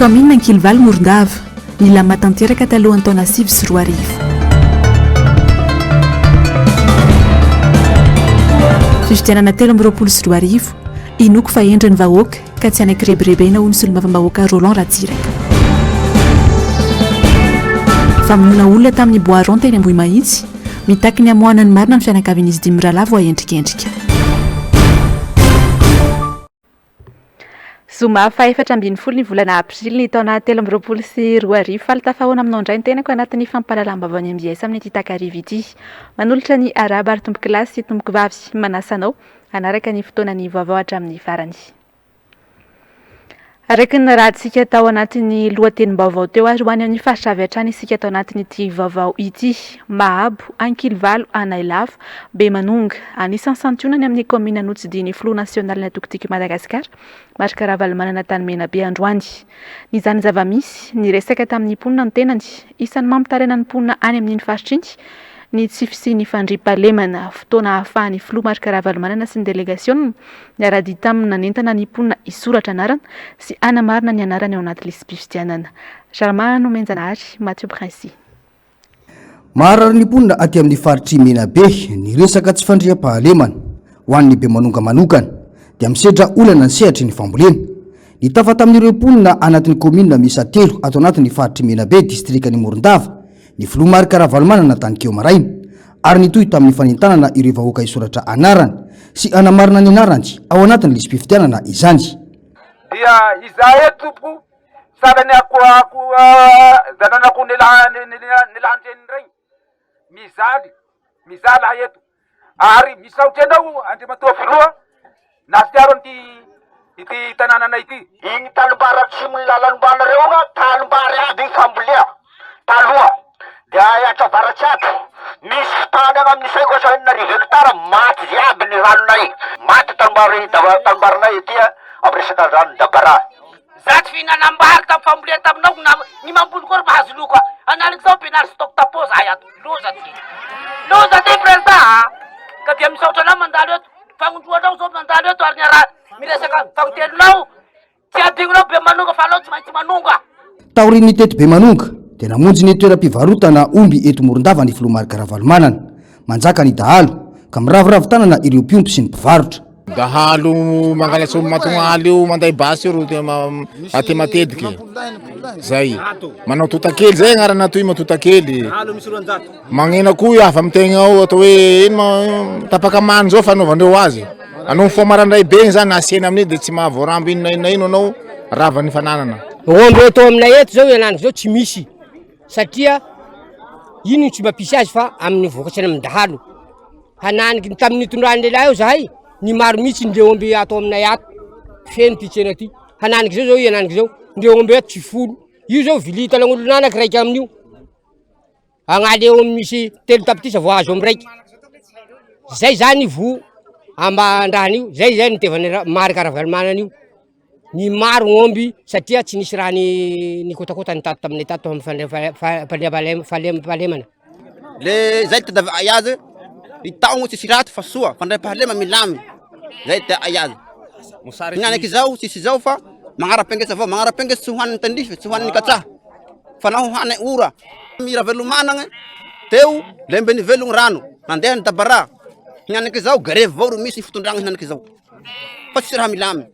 Kaominina Ankilivalo Morondava, nilamina tanteraka talohan'ny taona 2009. Fifidianana 2023, inoako fa hendry ny vahoaka ka tsy hanaiky rebirebena hoy ny solombavambahoaka Roland Ratsiraka. Famonoana olona tamin'ny bois rond teny Ambohimahitsy, mitaky ny hamoahana ny marina ny fianakavian'izy dimy mirahalahy voaendrikendrika. Zoma faha 14 ny volana aprily ny taona 2023. Faly tafahaona aminao indray ny tenako anatin'ny fampahalalam-baovaon'ny MJS amin'ity takariva ity. Manolotra ny arahaba ary tompokolahy sy tompokovavy manasa anao hanaraka ny fotoanan'ny vaovao hatramin'ny farany. Araka ny narahantsika tao anatin'ny lohatenim-baovao teo ary ho any amin'ny faritra avy hatrany isika tao anatin'ity vaovao ity. Mahabo, Ankilivalo, Anailava, Bemanonga. Anisan'ny santionany amin'ny kaominina notsidihin'ny filoha nasionalin'ny antoko Tiako i Madagasikara, Marc Ravalomanana tany Menabe androany. Nizaha ny zava-misy, niresaka tamin'ny mponina ny tenany. Isan'ny mampitaraina ny mponina any amin'iny faritra iny ny tsy fisian'ny fandriampahalemana. Fotoana ahafahan'ny filoha Marc Ravalomanana sy ny delegasionina Niara-dia taminy nanentana ny mponina hisoratra anarana sy hanamarina ny anarany ao anaty lisi-pifidianana. Jarma Nomenjanahary, Mathieu Princi. Maharary ny mponina aty amin'ny faritr'i Menabe ny resaka tsy fandriampahalemana. Ho an'ny Bemanonga manokana dia misedra olana ny sehatry ny fambolena. Nitafa tamin'ireo mponina anatin'ny kaominina miisa telo ato anatin'ny faritr'i Menabe, distrikan'i Morondava, ny filoha Marc Ravalomanana tany Keo maraina ary nitohy tamin'ny fanentanana ireo vahoaka hisoratra anarana sy hanamarina ny anarany ao anatin'ny lisi-pifidianana izany. Dia izahay eto tompoko sahala ny akoho zanan'akoho nilahan-dreniny ireny, mijaly, mijaly ahy eto. Ary misaotra anao Andriamatoa Filoha nahatsiaro an'ity ity tanànanay ity. Iny tanimbary atsimon'ny lalan'ombanareo io tanimbary aby iny fambolea taloha dia ato avaratsy ato misy tany agny amin'ny saiko asa 60 hectare maty jiaby ny ranonay maty tanimbary tanimbarinay aty amin'ny resaka rano dabara. Za tsy fihinanam-bary tam fambolena taminao na ny mamboly koa ry mahazo loka analiky zao ampianary stock tapo zahay ato loza ty loza ty prezida a ka dia misaotra anao mandalo eto fagnondroanao zao mandalo eto ary niaraha miresaka fagnitelonao tsy adignonao Bemanonga fa aleo tsy maintsy manonga. Taorian'ny teto Bemanonga dia namonjy ny toeram-pivarotana omby eto Morondava ny filoha Marc Ravalomanana. Manjaka ny dahalo ka miraviravy tanana ireo mpiompy sy ny mpivarotra. Dahalo mangalatra omby matongaly io manday basy io ro tena aty matetiky zay manao totakely zay agnarana toy matotakely magnena koa io avy amy tegna ao atao hoe ino ma tapaka many zao fanaovandreo azy anao mifoha maraindray be igny zany asena amin'iny de tsy mahavoarambo ino na ino na ino anao rava ny fananana. Omby eto aminay eto zao ianany zao tsy misy satria ino no tsy mampisy azy fa amin'ny vokatry ny amin'ny dahalo. Hananiky ny tamin'ny nitondran'ny lehilahy eo zahay, ny maro mihitsy ny omby ato aminay ato, feno ty tsena ty. Hananiky zao zao i hananiky zao, ny omby ato tsy folo. Io zao vilia talagn'olona anaky raika amin'io. Agnaly eo amin'ny misy telo tapitrisa vao azo amin'ny raiky. Zay zany vo ambandrahan'io, zay zay nitevan'i Marc Ravalomanana io. Ny maro ny omby satria tsy nisy raha nikotakota ny tato taminay tato amin'ny fandriampahalemana. Le zay tadiavinay azy, ny taogno tsisy ratsy fa soa, fandriampahalema milamy, zay tianay azy. Hinaniky zao tsisy zao fa magnara-pengetsa avao, magnara-pengetsa tsy hohanin'ny tandrify, tsy hohanin'ny katsaha fa naho hohanay ora. Mira velomanagna teo le mbe nivelogno rano, nandeha ny dabara, hinaniky zao grevy avao ro misy fitondragna hinaniky zao fa tsisy raha milamy.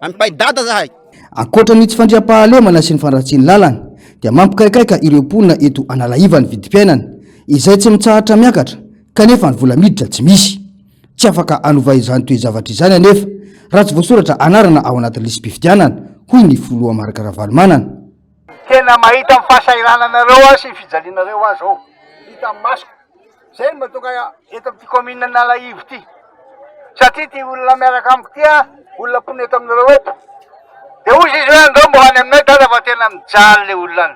Ampay dada zahay. Ankoatra ny tsy fandriampahalemana sy ny fandratsian'ny lalana dia mampikaikaika ireo mponina eto Analaiva ny vidim-piainana izay tsy mitsahatra miakatra kanefa ny vola miditra tsy misy. Tsy afaka hanova izany toe-javatra izany anefa raha tsy voasoratra anarana ao anatin'ny lisi-pifidianana, hoy ny filoha Marc Ravalomanana. Tena mahita ny fahasahirananareo aho sy ny fijalianareo aho zao. Hita amin'ny masoko. Zay no mahatonga ahy eto amin'ity commune Analaivo ity. Satria ity olona miaraka amiko ity an, olona mponina eto aminareo eto. Dia hoy izy hoe andao mba ho any aminay dada fa tena mijaly le olona any.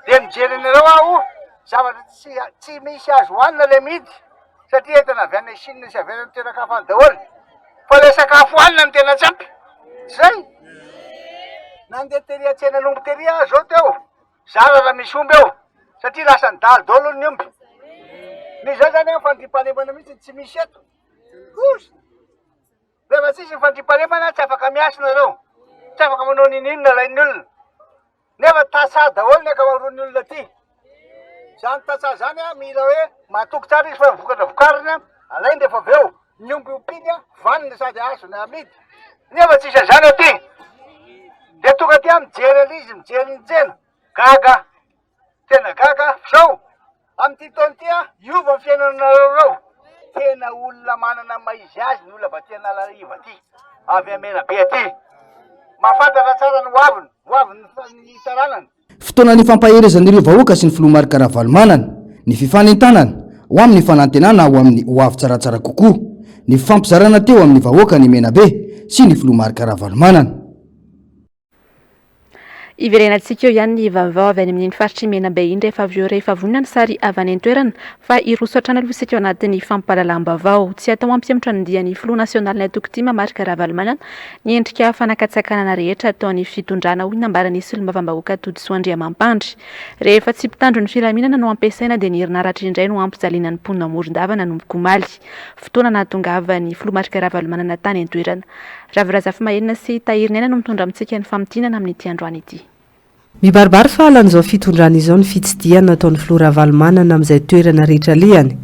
Dia mijery anareo aho, zavatra tsy tsy misy azo hohanina le mihidy satria entana avy any Chine sy avy any amin'ny toeran-kafa any daholo. Fa le sakafo hohanina no tena tsy ampy. Zay. Nandeha tery an-tsenan'omby tery aho zao teo. Zara raha misy omby eo satria lasan'ny dahalo daholo ny omby. Ny zay zany an fandriampahalemana mihitsy tsy misy eto. Kosa. Rehefa tsisy ny fandriampahalemana tsy afaka miasa nareo. Tsy afaka manao n'inon'inona alain'ny olona. Nefa tantsaha daholo ny ankamaroan'ny olona aty. Izany tantsaha izany mila hoe matoky tsara izy fa ny vokatra vokariny alainy rehefa avy eo. Ny omby ompiany vanona sady azony amidy. Nefa tsisy an'izany aty. Dia tonga aty aho mijery an'izy, mijery ny tsena. Gaga. Tena gaga aho. Zao, amin'ity taona ity aho, hiova ny fiainanareo ireo. Tena olona manana ny maha izy azy ny olona avy aty Analarivo aty, avy any Menabe aty. Mahafantatra tsara ny hoaviny, hoavin'ny taranany. Fotoana nifampaherezan'ireo vahoaka sy ny filoha Marc Ravalomanana, ny fifanentanana ho amin'ny fanantenana ho amin'ny hoavy tsaratsara kokoa, ny fifampizarana teo amin'ny vahoakan'i Menabe sy ny filoha Marc Ravalomanana. Hiverenantsika eo ihany ny vaovao avy any amin'iny faritr'i Menabe iny rehefa avy eo rehefa vonona ny sary avy any an-toerana fa hiroso hatrany aloha isika ao anatin'ny fampahalalam-baovao. Tsy atao hampihemotra ny dian'ny filoha nasionalin'ny antoko tim Marc Ravalomanana ny endrika fanakatsakanana rehetra ataon'ny fitondrana hoy ny nambaran'ny solombavambahoaka Todisoa Andriamampandry. Rehefa tsy mpitandro ny filaminana no ampiasaina dia ny herinaratra indray no hampijaliana ny mponina Morondava nanomboka omaly. Fotoana nahatongavan'ny filoha Marc Ravalomanana tany an-toerana. Ravo Razafimahelina sy Tahiriniaina no mitondra amintsika ny famintinana amin'ity androany ity. Mibaribary fa halan'izao fitondrana izao ny fitsidihana ataon'ny filoha Ravalomanana amin'izay toerana rehetra alehany.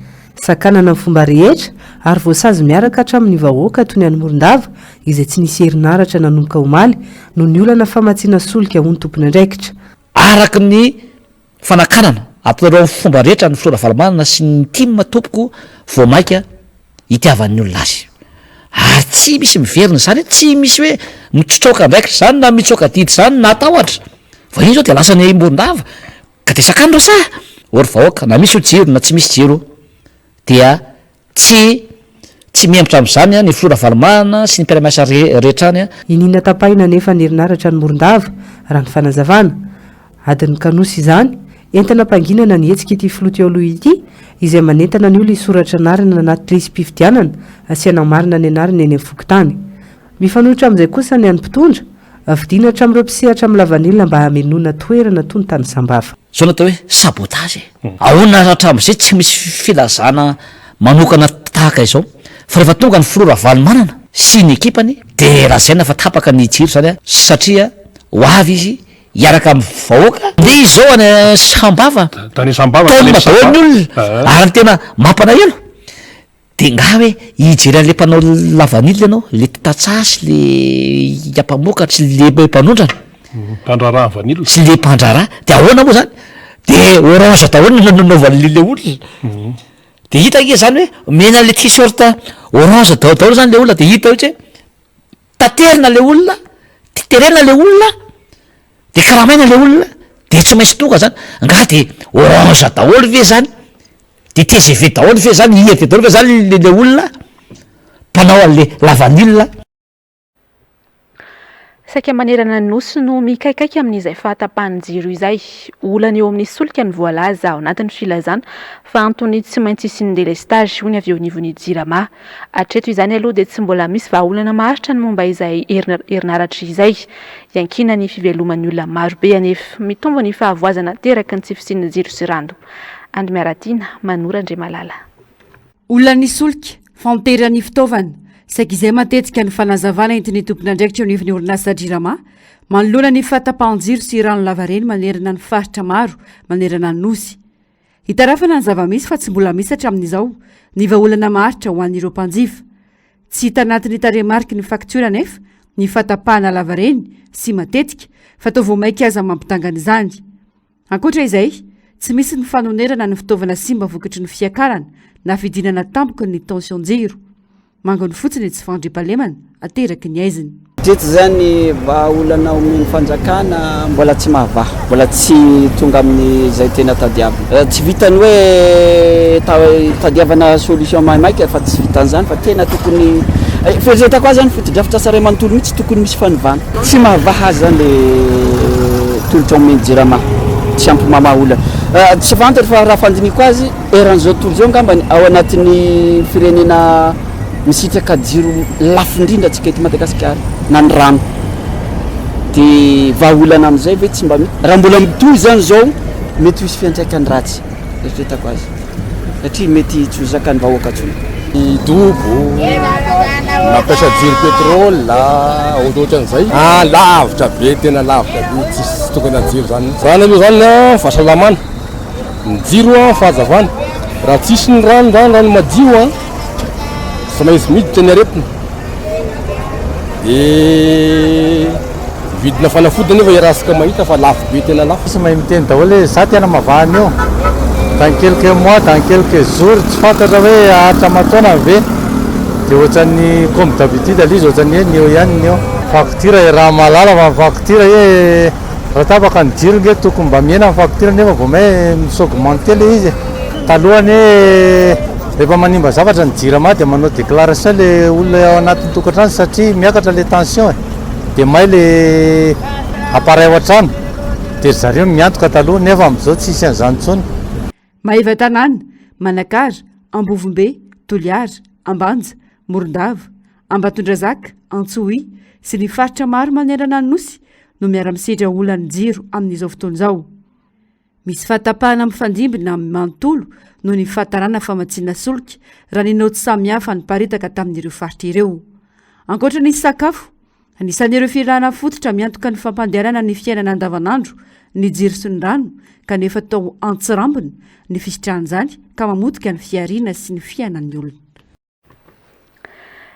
Sakanana amin'ny fomba rehetra ary voasazy miaraka hatramin'ny vahoaka toy ny any Morondava izay tsy nisy herinaratra nanomboka omaly noho ny olana famatsiana solika hoy ny tompon'andraikitra. Araka ny Fanakanana, ataonareo amin'ny fomba rehetra ny filoha Ravalomanana sy ny tim tompoko vao maika hitiavan'ny olona azy. Ary tsy misy miverina izany hoe tsy misy hoe mitsotraoka andraikitra izany na mitsoaka adidy izany na tahotra. Fa io zao dia lasa any Morondava ka dia sakano ireo saha. Ô ry vahoaka, na misy io jiro na tsy misy jiro dia Tsy tsy mihemotra amin'izany ny filoha Ravalomanana sy ny mpiara-miasa rehetra any. Iniana tapahina anefa ny herinaratra any Morondava, raha ny fanazavana. Adin'ny kanosa izany, entina ampanginana ny hetsik'ity filoha teo aloha ity, izay manentana ny olona hisoratra anarana anaty lisi-pifidianana sy hanamarina ny anarany eny amin'ny fokontany. Mifanohitra amin'izay kosa ny an'ny mpitondra, vidiana hatramin'ireo mpisehatra amin'ny lavanila mba hamenoana toerana toy ny tany Sambava. Zao no atao hoe sabotage e! Ahoana ary hatramin'izay tsy misy filazana manokana tahaka izao fa rehefa tonga ny filoha Ravalomanana sy ny ekipany dia lazaina fa tapaka ny jiro izany satria ho avy izy hiaraka amin'ny vahoaka, ndeha izy izao any Sambava, Tany Sambava, taomina daholo ny olona ary ny tena mampalahelo De nga hoe hijery an'le mpanao lavanila ianao, le tantsaha sy le mpamokatra sy le mpanondrana. Mpandraharaha vanila. Sy le mpandraharaha, de ahoana moa zany? De orange daholo no nanaovan'le le olona. De hita ange zany hoe omena an'le t-shirt orange daholo zany le olona de hita ohatry hoe taterina le olona, terena le olona, de karamaina le olona, de tsy maintsy tonga zany, nga de orange daholo ve zany? De tgv daholo ve zany, IRD daholo ve zany le olona mpanao an'le lavanila? Saika manerana ny Nosy no mikaikaika amin'izay fahatapahan'ny jiro izay. Olana eo amin'ny solika no voalaza ao anatin'ny filazana fa antony tsy maintsy hisian'ny delestazy, hoy ny avy eo anivon'ny Jirama. Hatreto izany aloha dia tsy mbola misy vahaolana maharitra ny momba izay herinaratra izay. Iankinan'ny fiveloman'ny olona marobe anefa. Mitombo ny fahavoazana ateraky ny tsy fisian'ny jiro sy rano. Andry Miaratiana, Manoro Andriamalala. Olan'ny solika, fahanteran'ny fitaovana, saika izay matetika ny fanazavana entin'ny tompon'andraikitra eo anivon'ny orinasa Jirama manoloana ny fahatapahan-jiro sy rano lavareny manerana ny faritra maro manerana ny Nosy. Hitarafana ny zava-misy fa tsy mbola misy hatramin'izao ny vahaolana maharitra ho an'ireo mpanjifa. Tsy hita anatin'ny tarehimariky ny faktiora anefa ny fahatapahana lavareny sy matetika fa toa vao mainka aza mampidangana izany. Ankoatra izay, tsy misy ny fanonerana ny fitaovana simba vokatry ny fiakarana na fidinana tampoky ny tension-jiro. Manginy fotsiny ny tsy fandriampahalemana ateraky ny haizina. Hatreto izany vahaolana omen'ny fanjakana mbola tsy mahavaha, mbola tsy tonga amin'izay tena tadiavina. Tsy vitan'ny hoe tadiavana solution maimaika fa tsy vitan'izany fa tena tokony, fieritreretako azy zany fotodrafitrasa iray manontolo mihitsy tokony misy fanovana. Tsy mahavaha azy zany le tolotra omen'ny jirama, tsy ampy mamaha olana. Tsy fantatra fa raha fandinihiko azy, eran'izao tontolo izao angambany ao anatin'ny firenena misitraka jiro lafo indrindra antsika eto Madagasikara na ny rano. Dia vahaolana amin'izay ve tsy mba misy? Raha mbola mitohy izany izao mety ho hisy fiantraikany ratsy, eritreretako azy, satria mety tsy ho zakan'ny vahoaka intsony. Ny dobo. Mampiasa jiro pétrole ohatrohatran'izay. Ah lavitra be, tena lavitra be, tsisy tokana jiro zany. Rano aloha zany an fahasalamana, ny jiro an fahazavana, raha tsisy ny rano zany, rano madio an, tsy maintsy miditra ny aretina, de vidina fanafody anefa iarahantsika mahita fa lafo be tena lafo. Tsy mahay miteny daholo hoe za tena mavaha an'io dans quelques mois, dans quelques jours, tsy fantatra hoe haharitra aman-taonany ve, dia ohatran'ny comme d'habitude aloha izy ohatran'ny hoe ny eo ihany ny eo. Facture iaraha-mahalala fa ny facture hoe raha tapaka ny jiro nge tokony mba mihena ny facture nefa vao may mi-s'augmenter le izy e. Taloha anie rehefa manimba zavatra ny jirama dia manao déclaration le olona ao anatin'ny tokantrano satria miakatra le tension e. Dia may le appareil ao an-trano dia ry zareo no miantoka taloha nefa amin'izao tsisy an'izany intsony. Maevatanàna, Manakara, Ambovombe, Toliara, Ambanja, Morondava, Ambatondrazaka, Antsohihy sy ny faritra maro manerana ny Nosy no miara-misedra olan'ny jiro amin'izao fotoana izao. Misy fahatapahana mifandimby na manontolo noho ny fahatarana famatsiana solika raha ny naoty samihafa niparitaka tamin'ireo faritra ireo. Ankoatra ny sakafo, anisan'ireo filana fototra miantoka ny fampandehanana ny fiainana andavanandro ny jiro sy ny rano kanefa atao antsirambina ny fisitrahan'izany ka mamotika ny fihariana sy ny fiainan'ny olona.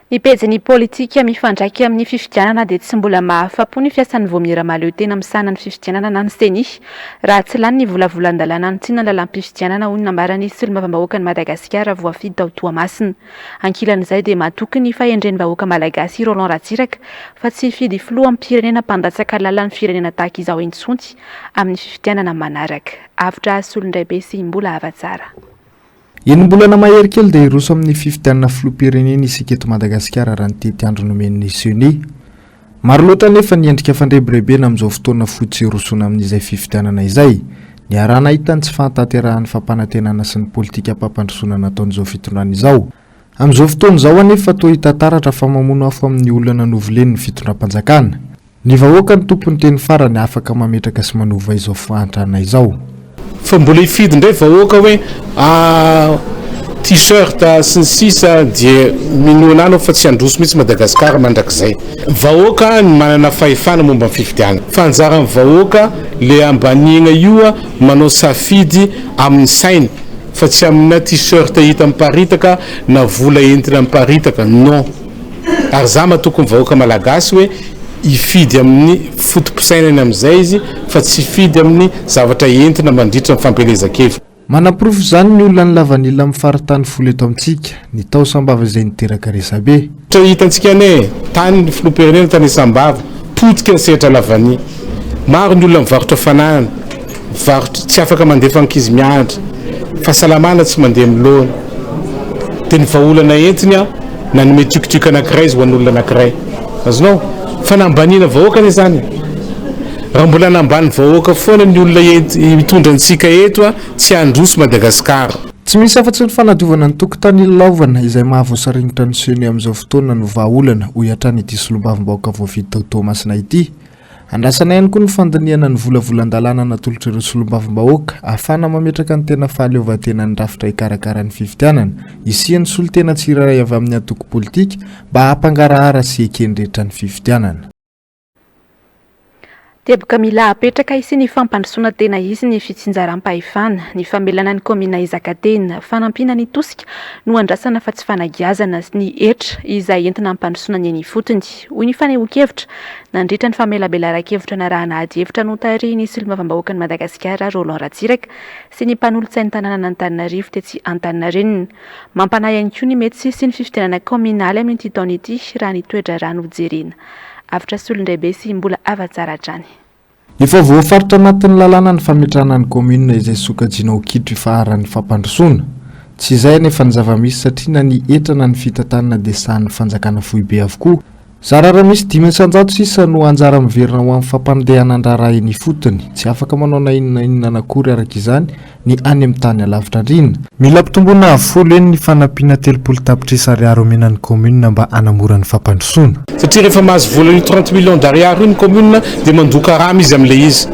Ny pejin'ny politika mifandraika amin'ny fifidianana dia tsy mbola mahafa-po ny fiasan'ny Vaomiera mahaleo tena misahana ny fifidianana na ny Ceni raha tsy lany ny volavolan-dalàna hanitsiana ny lalàm-pifidianana hoy ny nambaran'ny solombavambahoakan'i Madagasikara voafidy tao Toamasina. Ankilan'izay dia matoky ny fahendren'ny vahoaka malagasy i Roland Ratsiraka fa tsy hifidy filoham-pirenena mpandatsaka lalan'ny firenena tahaka izao intsony amin'ny fifidianana manaraka. Avotra Solondraibe sy Mbola Havatsara. Enim-bolana mahery kely dia hiroso amin'ny fifidianana filoham-pirenena isika eto Madagasikara raha ny tetiandro nomen'ny Ceni. Maro loatra anefa ny endrika fandrebirebena amin'izao fotoana fohy tsy hirosoana amin'izay fifidianana izay. Niaraha-nahita ny tsy fahatanterahan'ny fampanantenana sy ny politikam-pampandrosoana nataon'izao fitondrana izao. Amin'izao fotoana izao anefa toa hita taratra fa mamono afo amin'ny olana novoleny ny fitondram-panjakana. Ny vahoaka no tompon'ny teny farany afaka mametraka sy manova izao fahantrana izao. Fa mbola hifidy indray vahoaka hoe ah t-shirt sy ny sisa dia minoana anao fa tsy handroso mihitsy Madagascar mandrakizay. Vahoaka ny manana fahefana momba ny fifidianana. Fa anjaran'ny vahoaka le ambaniagna io manao safidy amin'ny sainy fa tsy amina t-shirt hita miparitaka na vola entina miparitaka non. Ary za matoky ny vahoaka malagasy hoe hifidy amin'ny foto-pisainany amin'izay izy fa tsy hifidy amin'ny zavatra entina mandritra ny fampielezan-kevitra. Manaporofo izany ny olan'ny lavanila amin'ny faritany folo eto amintsika, ny tao Sambava izay niteraka resabe. Ohatra hitantsika anie, tany ny filoham-pirenena tany Sambava, potika ny sehatra lavania. Maro ny olona mivarotra fananana. Varotra, tsy afaka mandefa ankizy mianatra, fahasalamana tsy mandeha miloana. Dia ny vahaolana entiny an, nanome tuc tuc anankiray izy ho an'olona anankiray. Azonao? Fanambaniana vahoaka anie izany e. Raha mbola hanambany vahoaka foana ny olona ent, mitondra antsika eto an, tsy handroso Madagasikara. Tsy misy afa-tsy ny fanadiovana ny tokotany ilalaovana izay mahavoasaringotra ny Ceni amin'izao fotoana no vahaolana, hoy hatrany ity solombavambahoaka voafidy tao Toamasina ity. Andrasana ihany koa ny fandinihana ny volavolan-dalàna natolotr'ireo solombavambahoaka ahafahana mametraka ny tena fahaleovantenan'ny rafitra hikarakara ny fifidianana, hisian'ny solontena tsirairay avy amin'ny antoko politika mba hampangarahara sy eken'ny rehetra ny fifidianana. Teboka mila apetraka hisian'ny fampandrosoana tena izy ny fitsinjaram-pahefana, ny famelana ny kaominina hizaka tena, fanampiana ny tosika no andrasana fa tsy fanagiazana ny hetra izay entina hampandrosoana ny eny ifotony, hoy ny fanehoan-kevitra Nandritra ny famelabelaran-kevitra narahana adihevitra notarihin'ny solombavambahoakan'i Madagasikara Roland Ratsiraka sy ny mpanolotsain'ny tanànan'Antananarivo tetsy Antaninarenina. Mampanahy ihany koa ny mety sy ny fifidianana kaominaly amin'ity taona ity raha ny toe-draharaha no jerena. Avotra Solondraibe sy Mbola Havatsara hatrany. Efa voafaritra anatin'ny lalàna ny fametrahana ny kaominina izay sokajiana ho kitro ifaharan'ny fampandrosoana. Tsy izay anefa ny zava-misy satria na ny hetra na ny fitantanana dia sahanin'ny fanjakana foibe avokoa. Zara raha misy 5% sisa no anjara miverina ho amin'ny fampandehanan-draharaha eny ifotony. Tsy afaka manao na inona na inona anakory araka izany ny any amin'ny tany alavitra andriana. Mila ampitomboina avo folo heny ny fanampiana 30 tapitrisa ariary omena ny kaominina mba hanamora ny fampandrosoana. Satria rehefa mahazo vola io 30 millions d'ariary io ny commune dia mandoa karama izy amin'ilay izy.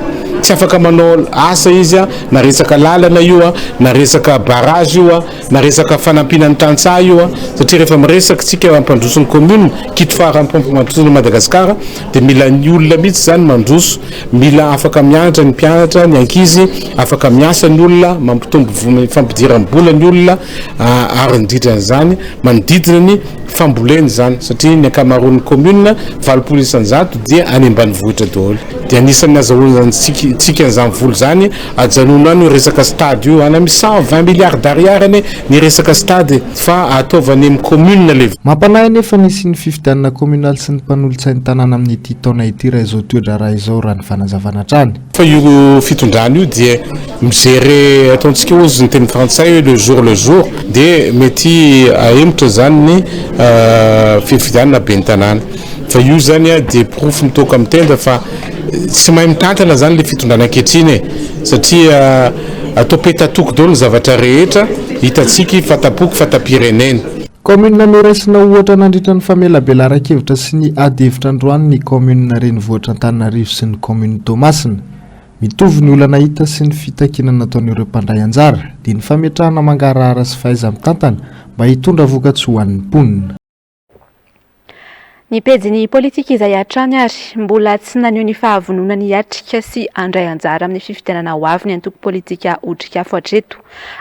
Tsy afaka manao asa izy na resaka lalana io na resaka barrage io na resaka fanampiana ny tantsaha io satria rehefa miresaka tsika hampandroso ny commune, kitro faharam-pampandrosoana an'i Madagasikara dia mila ny olona mihitsy izany mandroso, mila afaka mianatra ny mpianatra, ny ankizy, afaka miasa ny olona, mampitombo fampidiram-bola ny olona ary indrindra an'izany manodidina ny fambolena izany satria ny ankamaroan'ny commune, 80%, dia any ambanivohitra daholo. Dia anisan'ny azahoantsika an'izany vola izany, ajanona any io resaka stade io, any amin'ny 120 milliards d'ariary anie ny resaka stade e, fa ataovy any amin'ny commune le. Mampanahy anefa ny hisian'ny fifidianana kaominaly sy ny mpanolotsain'ny tanàna amin'ity taona ity raha izao toe-draharaha izao raha ny fanazavana hatrany. Fa io fitondrana io dia mi-gerer ataontsika hozy ny teny frantsay hoe le jour le jour dia mety ahemotra izany ny fifidianana ben'ny tanàna. Fa io izany dia porofo mitoaka amin'ny tenda fa tsy mahay mitantana izany ilay fitondrana ankehitriny e! Satria atao petatoko daholo ny zavatra rehetra, hitantsika fata-poko fata-pirenena. Kaominina noraisina ohatra nandritra ny famelabelaran-kevitra sy ny ady hevitra androany ny kaominina renivohitr'Antananarivo sy ny kaominina Toamasina. Mitovy ny olana hita sy ny fitakiana nataon'ireo mpandray anjara, dia ny fametrahana mangarahara sy fahaiza-mitantana mba hitondra vokatsoa ho an'ny mponina. Ny pejin'ny politika izay hatrany ary mbola tsy naneho ny fahavononany hiatrika sy handray anjara amin'ny fifidianana ho avy ny antoko politika Otrikafo hatreto.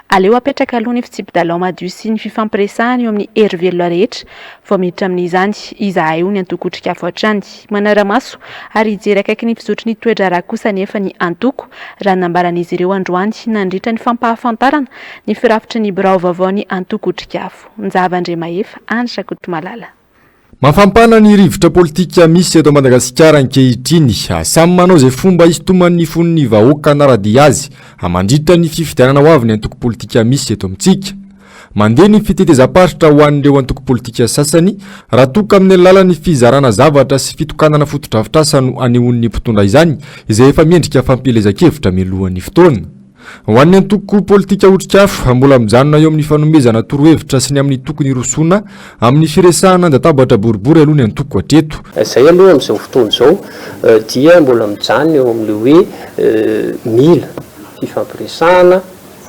Aleo apetraka aloha ny fitsipi-dalao madio sy ny fifampiresahana eo amin'ny hery velona rehetra vao miditra amin'izany izahay hoy ny antoko Otrikafo hatrany. Manara-maso ary hijery akaiky ny fizotry ny toe-draharaha kosa anefa ny antoko raha ny nambaran'izy ireo androany nandritra ny fampahafantarana ny firafitry ny birao vaovaon'ny antoko Otrikafo. Njava Andriamahefa, Andry Rakotomalala. Mafampana ny rivotra politika misy eto Madagasikara ankehitriny. Samy manao izay fomba hisintomany ny fon'ny vahoaka hanara-dia azy mandritra ny fifidianana ho avy ny antoko politika misy eto amintsika. Mandeha ny fitetezam-paritra ho an'ireo antoko politika sasany raha toa ka amin'ny alalan'ny fizarana zavatra sy fitokanana fotodrafitrasa no anehoan'ny mpitondra izany izay efa miendrika fampielezan-kevitra mialohan'ny fotoana. Ho an'ny antoko politika Otrikafo, mbola mijanona eo amin'ny fanomezana torohevitra sy ny amin'ny tokony hirosoana amin'ny firesahana an-databatra boribory aloha ny antoko hatreto. Izay aloha amin'izao fotoana izao dia mbola mijanona eo amin'ilay hoe mila fifampiresahana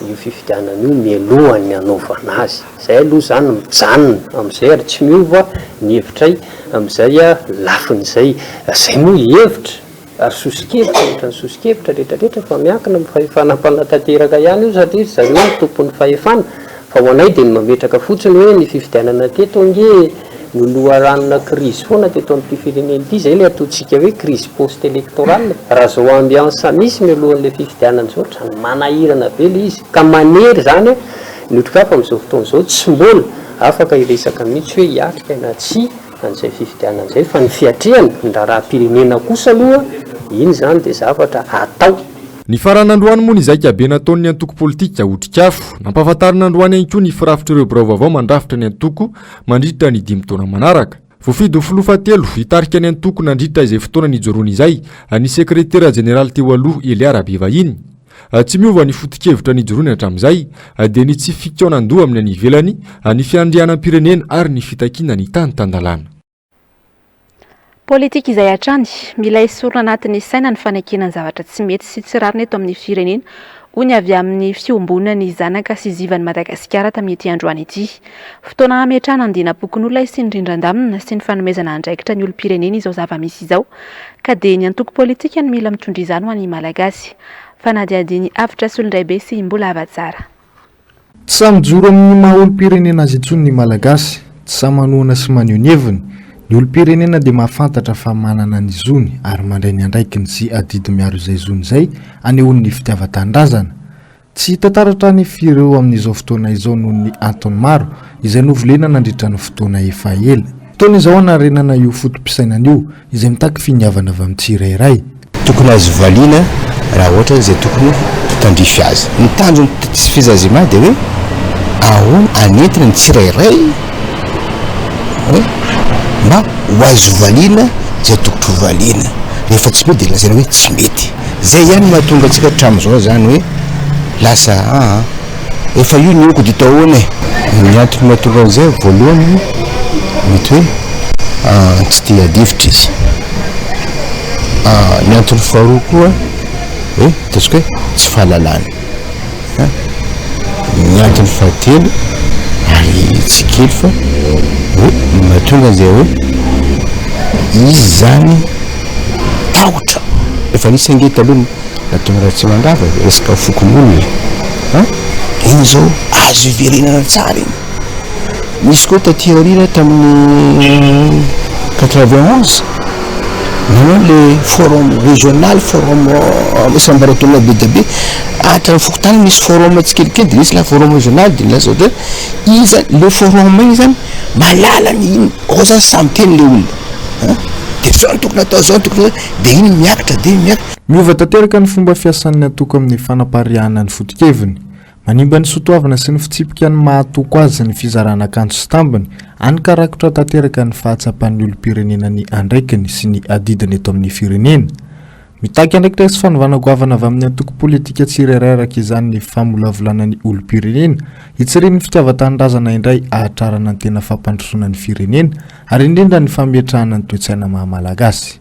io fifidianana io mialohan'ny hanaovana azy. Izay aloha izany mijanona amin'izay ary tsy miova ny hevitray amin'izay lafiny izay. Izay moa hevitra Ary soso-kevitra ohatran'ny soso-kevitra retraretra fa miankina amin'ny fahefana mpanatanteraka ihany io satria ry zareo no tompon'ny fahefana fa ho anay dia ny mametraka fotsiny hoe ny fifidianana teto ange no loharanona krizy foana teto amin'ity firenena ity, izay ilay ataontsika hoe crise post électorale, raha izao ambiance misy mialohan'ilay fifidianana izao ohatran'ny manahirana be ilay izy ka manery izany ny otrikafo amin'izao fotoana izao tsy mbola afaka hiresaka mihitsy hoe hiatrika na tsia. an'izay fifidianana izay fa ny fiatrehana ny raharaham-pirenena kosa aloha iny izany dia zavatra atao. Nifarana androany moa ny zaikabe nataon'ny antoko politika Otrikafo. Nampahafantarina androany ihany koa ny firafitr'ireo birao vaovao mandrafitra ny antoko mandritra ny dimy taona manaraka. Voafidy ho filoha fahatelo hitarika ny antoko nandritra izay fotoana nijoroany izay ny sekretera jeneraly teo aloha Elia Rabevahiny. Tsy miova ny foto-kevitra nijoroany hatramin'izay, dia ny tsy fikaonan-doha amin'ny any ivelany, ny fiandrianam-pirenena ary ny fitakiana ny tany tan-dalàna. Politika izay hatrany. Mila esorina anatin'ny saina ny fanekena ny zavatra tsy mety sy tsy rariny eto amin'ny firenena, hoy ny avy amin'ny Fiombonan'ny Zanaka sy Zivan'i Madagasikara tamin'ity androany ity. Fotoana hametrahana ny dinam-pokonolona sy ny rindran-damina sy ny fanomezana andraikitra ny olom-pirenena izao zava-misy izao ka dia ny antoko politika no mila mitondra izany ho an'ny Malagasy. Fanadihadian'i Avotra Solondraibe sy Mbola Havatsara. Tsy sahy mijoro amin'ny maha olom-pirenena azy intsony ny Malagasy, tsy sahy manohana sy maneho ny heviny. Ny olom-pirenena dia mahafantatra fa manana ny zony ary mandray ny andraikiny sy adidy miaro izay zony izay anehoany ny fitiavan-tanindrazana. Tsy hita taratra anefa ireo amin'izao fotoana izao noho ny antony maro izay novolena nandritra ny fotoana efa ela. Fotoana izao hanarenana io foto-pisainana io izay mitaky finiavana avy amin'ny tsirairay. Tokony azo valiana raha ohatra izay tokony ho tandrify azy. Ny tanjon'ny Fizazima dia hoe ahoana hanentina ny tsirairay hoe mba ho azo valiana izay tokotry ho valiana. Rehefa tsy mety dia lazaina hoe tsy mety. Zay ihany no mahatonga antsika hatramin'izao zany hoe lasa aa efa io ny oko dia atao ahoana e. Ny antony mahatonga an'izay voalohany mety hoe tsy te hiady hevitra izy, ny antony faharoa koa. Hoe ataontsika hoe tsy fahalalana. An! Ny antony fahatelo ary tsy kely fa hoe mahatonga an'izay hoe izy zany tahotra. Efa nisy ange taloha nataon'i Ratsimandrava e, resaka fokonolona an! Iny zao azo iverenana tsara iny. Nisy koa taty aoriana tamin'ny 91 nanao le forum régional, forum isan-baratonga be dia be, hatrany fokontany misy forum tsikelikely de nisy la forum régional de nilaza ohatra hoe iza le forum iny zany mahalala ny iny, ao zany samy miteny le olona an, de zao no tokony atao, zao no tokony atao, de iny miakatra de iny miakatra. Miova tanteraka ny fomba fiasan'ny antoko amin'ny fanapariahana ny foto-keviny. Manimba ny soatoavina sy ny fitsipika ny maha toko azy ny fizarana akanjo sy tambiny, hany ka rakotra tanteraka ny fahatsapan'ny olom-pirenena ny andraikiny sy ny adidiny eto amin'ny firenena. Mitaky andraikitra sy fanovana goavana avy amin'ny antoko politika tsirairay araka izany ny famolavolana ny olom-pirenena, hitsirian'ny fitiavan-tanindrazana indray hahatrarana ny tena fampandrosoana ny firenena ary indrindra ny fametrahana ny toe-tsaina maha Malagasy.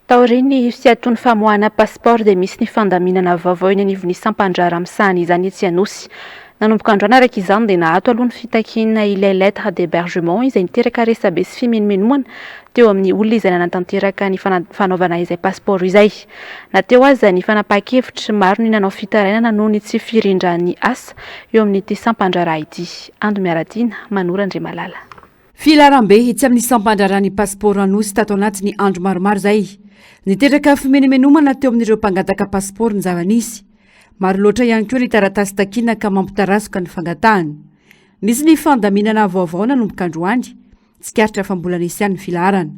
Taorian'ny fiatoan'ny famoahana pasipaoro dia misy ny fandaminana vaovao eny anivon'ny sampan-draharaha misahana izany etsy Anosy. Nanomboka androany araka izany dia naato aloha ny fitakiana ilay lettre d'hebergement izay niteraka resabe sy fimenomenomana teo amin'ny olona izay nanatanteraka ny fanaovana izay pasipaoro izay. Na teo aza ny fanapahan-kevitra, maro ny nanao fitarainana noho ny tsy firindran'ny asa eo amin'ity sampan-draharaha ity. Ando Miaratiana, Manoro Andriamalala. Filaharambe etsy amin'ny sampandraharahan'ny pasipaoro Anosy tato anatin'ny andro maromaro izay. Niteraka fimenomenomana teo amin'ireo mpangataka pasipaoro ny zava-nisy. Maro loatra ihany koa ny taratasy takiana ka mampitarazoka ny fangatahana. Nisy ny fandaminana vaovao nanomboka androany. Tsikaritra fa mbola nisy ihany ny filaharana.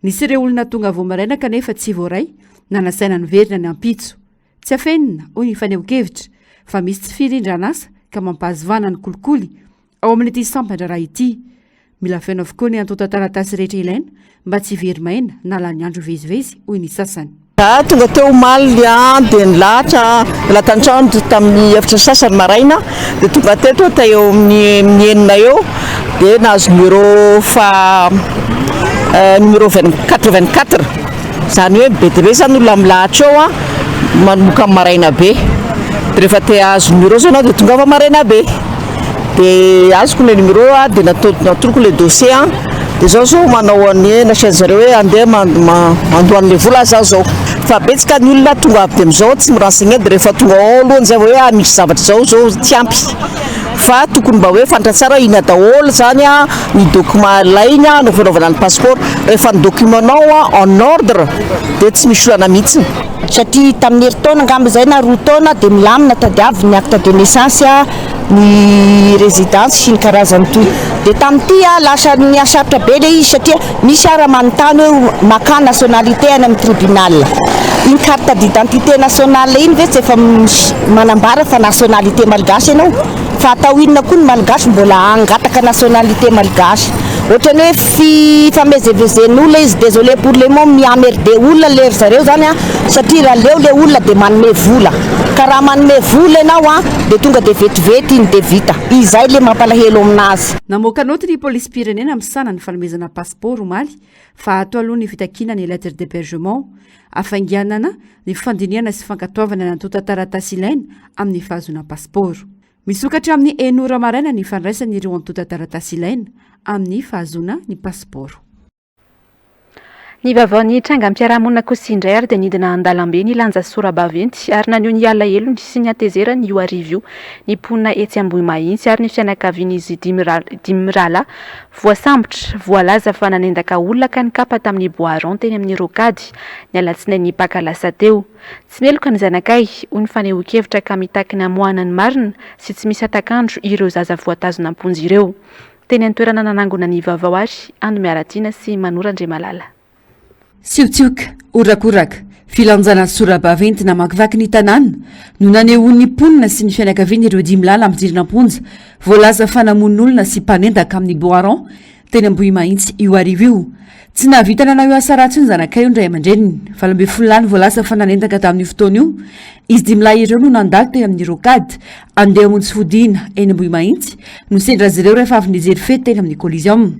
Nisy ireo olona tonga vao maraina kanefa tsy voaray na nasaina niverina ny ampitso. Tsy afenina, hoy ny fanehoan-kevitra, fa misy tsy firindran'asa ka mampahazo vahana ny kolikoly Ao amin'ity sampan-draharaha ity. Mila feno avokoa ny antontan-taratasy rehetra ilaina mba tsy hivery maina na lany andro hivezivezy, hoy ny sasany. Za tonga teo omaly an dia nilahatra niala tan-trano tamin'ny efatra sy sasany maraina dia tonga teto aho teo amin'ny amin'ny enina eo dia nahazo numéro faha numéro vingt quatre vingt quatre izany hoe be dia be izany olona milahatra eo an manomboka amin'ny maraina be dia rehefa te hahazo numéro zao ianao dia tongava maraina be. Dia azoko ilay numéro a, dia natoroko ilay dossier a, dia zao zao manao an'i nasain'ny zareo hoe andeha mandoa an'ilay vola za zao. Fa betsaka ny olona tonga avy dia amin'izao tsy mi-renseigner dia rehefa tonga ao alohany zay vao hoe ah misy zavatra zao zao tsy ampy. Fa tokony mba hoe fantatra tsara hoe inona daholo zany a ny document ilaina no fanaovana ny passeport. Rehefa ny document-nao en ordre dia tsy misy olana mihitsy. Satria tamin'ny herintaona angamba izay na roa taona dia milamina tadiaviny ny acte de naissance, ny résidence sy ny karazany toy. Dia tamin'ity aho lasa nihasarotra be ilay izy satria misy ara manontany hoe makà nationalité any amin'ny tribunal. Iny carte d'identité nationale iny ve tsy efa manambara fa nationalité malgache ianao? Fa atao inona koa ny malgache mbola hangataka nationalité malgache? Ohatran'ny hoe fifamezivezen'olona izy, désolé pour le mot, mi-emmerder olona le ry zareo zany an, satria raha leo le olona dia manome vola. Ka raha manome vola ianao an, dia tonga dia vetivety iny dia vita. Izay le mampalahelo aminazy. Namoaka naoty ny polisim-pirenena misahana ny fanomezana pasipaoro omaly fa ato aloha ny fitakiana ny lettre d'hebergement. Hafainganana ny fandinihana sy fankatoavana ny antontan-taratasy ilaina amin'ny fahazoana pasipaoro. Misokatra amin'ny enina ora maraina ny fandraisana ireo antontan-taratasy ilaina amin'ny fahazoana ny pasipaoro. Ny vaovaon'ny trangam-piarahamonina kosa indray ary dia nidina an-dalambe nilanja sora-baventy ary naneho ny alahelony sy ny hatezerany io hariva io ny mponina etsy Ambohimahitsy ary ny fianakavian'izy dimy mirahalahy voasambotra voalaza fa nanendaka olona ka nikapa tamin'ny bois rond teny amin'ny rocade ny alatsinainy Paka lasa teo. Tsy meloka ny zanakay, hoy ny fanehoan-kevitra ka mitaky ny hamoahana ny marina sy tsy misy hatak'andro ireo zaza voatazona am-ponja ireo. Teny an-toerana nanangona ny vaovao ary Ando Miaratiana sy Manoro Andriamalala. Siotsioka, horakoraka, filanjana sora-baventy namakivaky ny tanàna no nanehoan'ny mponina sy ny fianakaviany ireo dimy lahy nampidirina am-ponja voalaza fa namono olona sy mpanendaka amin'ny bois rond teny Ambohimahitsy io hariva io. Tsy nahavita nanao io asa ratsy io ny zanakay hoy ny ray aman-dreniny. 18 lahy no voalaza fa nanendaka tamin'io fotoana io. Izy dimy lahy ireo no nandalo teny amin'ny rocade andeha hamonjy fodiana eny Ambohimahitsy no sendra azy ireo rehefa avy nijery fety teny amin'ny Coliseum.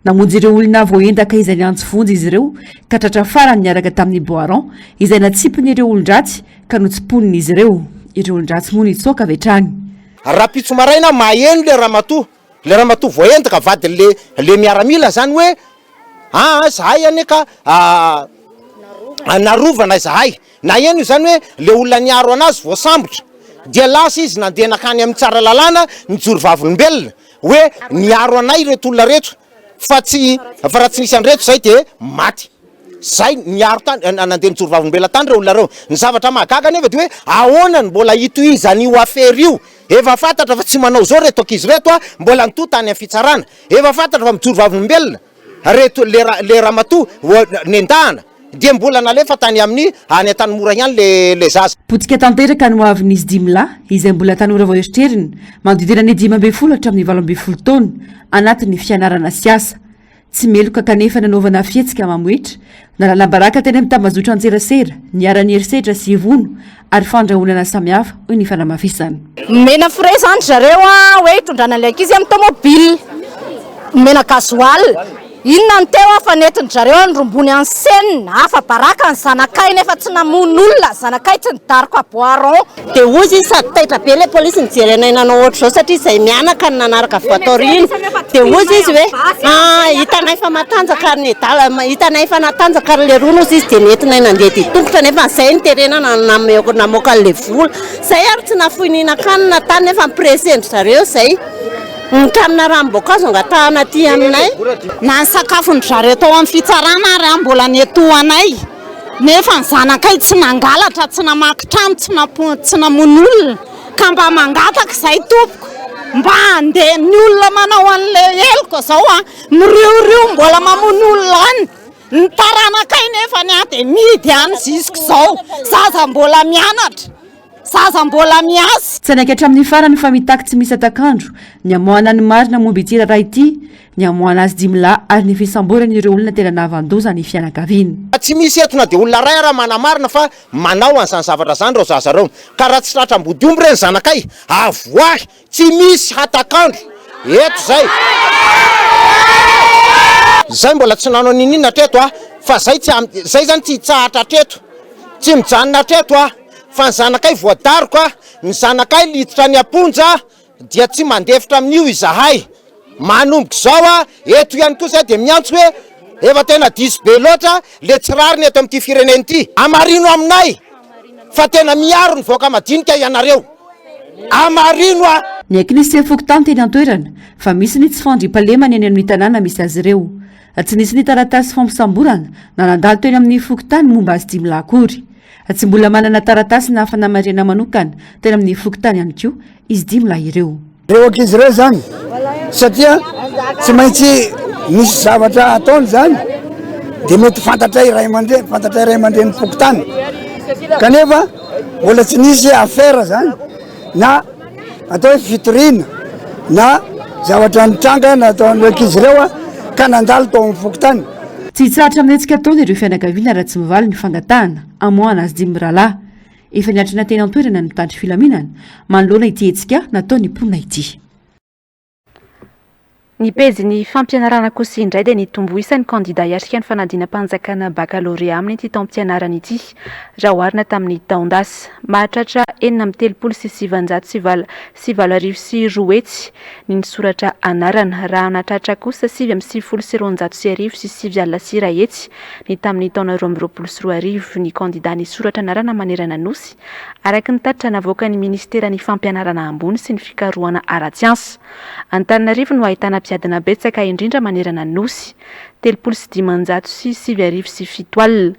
Namonjy ireo olona voaendaka izay niantso vonjy izy ireo ka tratra farany niaraka tamin'ny bois rond izay natsipin'ireo olon-dratsy ka notsiponin'izy ireo. Ireo olon-dratsy moa nitsoaka avy hatrany. Rahampitso maraina maheno le ramatoa, le ramatoa voaendaka vadin'le le miaramila zany hoe aa zahay anie ka narovana izahay. Naheno izany hoe le olona niaro anazy voasambotra dia lasa izy nandeha nakany amin'ny Tsaralalàna nijoro vavolombelona hoe niaro anay ireto olona ireto fa tsy fa raha tsy nisy an'ireto zay dia maty. Zay niaro tany nandeha nijoro vavolombelona tany ireo olona ireo. Ny zavatra mahagaga anefa dia hoe ahoana no mbola hitohizan'io afera io? Efa fantatra fa tsy manao izao ireto ankizy ireto a, mbola nitohy tany amin'ny fitsarana. Efa fantatra fa mijoro vavolombelona. Reto le le ramatoa nendahana dia mbola nalefa tany amin'ny any Antanimora ihany le le zaza. Potika tanteraka ny hoavin'izy dimy lahy, izay mbola tanora vao eritreriny, manodidina ny 15 hatramin'ny 18 taona, anatin'ny fianarana sy asa. Tsy meloka kanefa nanaovana fihetsika mamohetra, nalana baraka teny amin'ny tambazotran-tserasera, niharan'ny herisetra sy vono ary fandrahonana samihafa, hoy ny fanamafisana. Nomena frais zany zareo a, hoe hitondrana an'ilay ankizy amin'ny tomobile. Nomena gasoil. Inona no teo a fa nentin-dry zareo any rombony any Seine. Afa-baraka ny zanakay nefa tsy namono olona, zanakay tsy nidaroka bois rond. Dia hozy izy sady taitra be ilay polisy nijery anay nanao ohatr'izao satria izay mianaka no nanaraka avy ato aoriana. Dia hozy izy hoe ah hitanay fa matanjaka ary nedala, hitanay fa natanjaka ary leroa hozy izy dia nentinay nandeha dia tongotra nefa izay no terena namoaka an'ilay vola. Izay ary tsy nahafoy nihinan-kanina tany nefa ni-presser-ndry zareo izay. Ny tranona ranom-boankazo angatahana aty aminay. Na ny sakafon-dry zareo tao amin'ny fitsarana ary mbola niantohanay. Nefa ny zanakay tsy nangalatra, tsy namaky trano, tsy tsy namono olona. Ka mba mangataka izay tompoko, mba handeha ny olona manao an'ilay heloka izao an, miriorio mbola mamono olona any. Ny taranakay nefany an dia mihidy any jusqu'izao, zaza mbola mianatra. Zaza mbola miasa. Tsy hanaiky hatramin'ny farany fa mitaky tsy misy hatak'andro ny hamoahana ny marina momba ity raharaha ity, ny hamoahana azy dimy lahy ary ny fisamborana ireo olona tena nahavan-doza ny fianakaviany. Tsy misy eto na dia olona iray ara manamarina fa manao an'izany zavatra izany ireo zaza ireo. Ka raha tsy tratra ambodiomby re ny zanakay, avoahy Tsy misy hatak'andro eto zay. Zay mbola tsy nanao niniana hatreto a, fa zay tsy zay zany tsy hitsahatra hatreto, tsy mijanona hatreto a, fa ny zanakay voadaroka, ny zanakay liditra any am-ponja dia tsy mandefitra amin'io izahay. Manomboka izao a, eto ihany koa zay dia miantso hoe efa tena diso be loatra le tsy rariny eto amin'ity firenena ity. Amarino aminay fa tena miaro ny vahoaka madinika ianareo. Amarino a! Niaiky ny sefo fokontany teny an-toerana fa misy ny tsy fandriampahalemana eny amin'ny tanàna misy azy ireo. Tsy nisy ny taratasy fampisamborana na nandalo teny amin'ny fokontany momba azy dimy lahy akory. Tsy mbola manana taratasy na fanamarihana manokana teny amin'ny fokontany ihany koa izy dimy lahy ireo. Ireo ankizy ireo izany satria tsy maintsy misy zavatra ataony izany dia mety fantatray ray aman-dreny, fantatray ray aman-drenin'ny fokontany kanefa mbola tsy nisy affaire zany na atao hoe fitoriana na zavatra nitranga nataon'ireo ankizy ireo ka nandalo tao amin'ny fokontany. Tsy hitsahatra amin'ny hetsika ataony ireo fianakaviana raha tsy mivaly ny fangatahana hamoahana azy dimy mirahalahy. Efa niatrana teny an-toerana ny mpitandro filaminana manoloana ity hetsika nataon'ny mponina ity. Ny pejin'ny fampianarana kosa indray dia nitombo isa ny kandida hiatrika ny fanadinam-panjakana bakalorea amin'ity taom-pianarana ity raha oharina tamin'ny taon-dasa. Mahatratra 236 sy 208 ny nisoratra anarana raha nahatratra kosa 1299 ny tamin'ny taona 2022 ny kandida nisoratra anarana manerana ny Nosy, araka ny tatitra navoakan'ny minisiteran'ny Fampianarana ambony sy ny fikarohana ara-tsiansa. Antananarivo no ahitana mpiadina betsaka indrindra manerana ny Nosy, 1030 9007.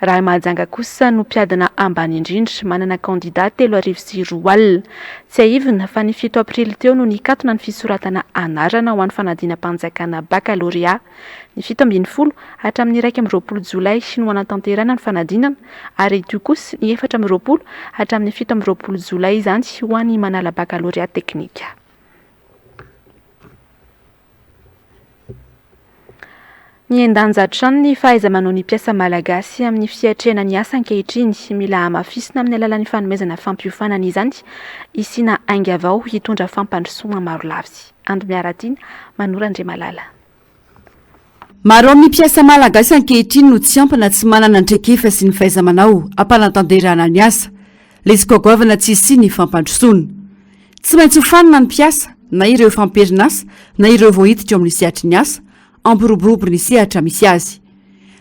Raha i Mahajanga kosa no mpiadina ambany indrindra, manana kandida 2002. Tsiahivina fa ny 7 aprily teo no nikatona ny fisoratana anarana ho an'ny fanadinam-panjakana bakalorea. Ny 17 hatramin'ny 21 jolay no hanatanterahana ny fanadinana ary ity kosa ny 24 hatramin'ny 27 jolay izany ho an'ny manala bakalorea teknika. Mihen-danja hatrany ny fahaiza-manao ny mpiasa malagasy amin'ny fiatrehana ny asa ankehitriny. Mila hamafisina amin'ny alalan'ny fanomezana fampiofanana izany hisiana ainga vao hitondra fampandrosoana marolafy. Ando Miaratiana, Manoro Andriamalala. Maro amin'ny mpiasa malagasy ankehitriny no tsy ampy na tsy manana ny traikefa sy ny fahaiza-manao hampanatanterahana ny asa. Lesoka goavana tsy hisian'ny fampandrosoana. Tsy maintsy hofanina ny mpiasa, na ireo efa am-perinasa na ireo vao hiditra eo amin'ny sehatry ny asa, hampiroborobo ny sehatra misy azy.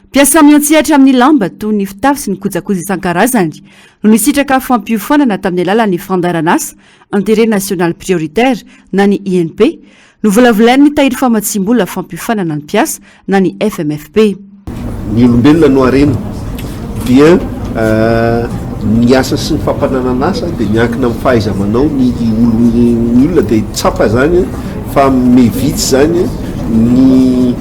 Mpiasa miantsehatra amin'ny lamba toy ny fitafy sy ny kojakoja isan-karazany no nisitraka fampiofanana tamin'ny alalan'ny fandaharanasa Intérêt National Prioritaire na ny INP, novolavolain'ny Tahiry Famatsiam-bola Fampiofanana ny Mpiasa na ny FMFP. Ny olombelona no harena dia ny asa sy ny fampananan'asa dia miankina amin'ny fahaiza-manao ny olona dia tsapa izany fa miha-vitsy izany ny